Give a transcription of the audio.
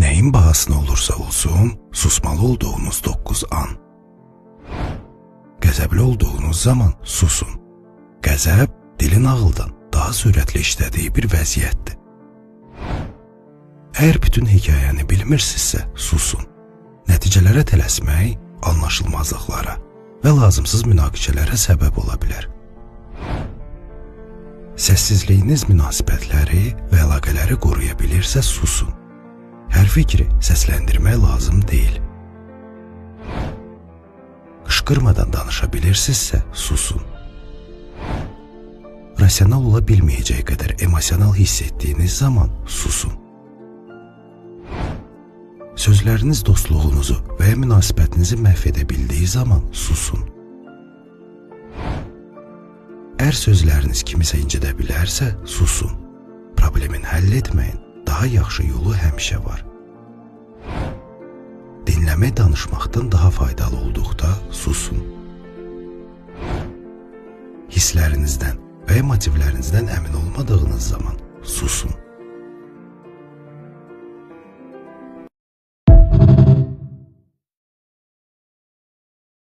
Nəyin bahasına olursa olsun, susmalı olduğunuz 9 an. Qəzəbli olduğunuz zaman susun. Qəzəb dilin ağıldan daha sürətli işlədiyi bir vəziyyətdir. Əgər bütün hekayəni bilmirsinizsə, susun. Nəticələrə tələsmək anlaşılmazlıqlara və lazımsız münaqişələrə səbəb ola bilər. Səssizliyiniz münasibətləri və əlaqələri qoruya bilirsə, susun. Hər fikri səsləndirmək lazım deyil. Qışqırmadan danışa bilirsinizsə, susun. Rasional ola bilməyəcək qədər emosional hiss etdiyiniz zaman susun. Sözləriniz dostluğunuzu və ya münasibətinizi məhv edə bildiyi zaman susun. Əgər sözləriniz kimisə incidə bilərsə, susun. Problemin həll etməyin daha yaxşı yolu həmişə var. Dinləmək danışmaqdan daha faydalı olduqda susun. Hisslərinizdən və ya motivlərinizdən əmin olmadığınız zaman susun.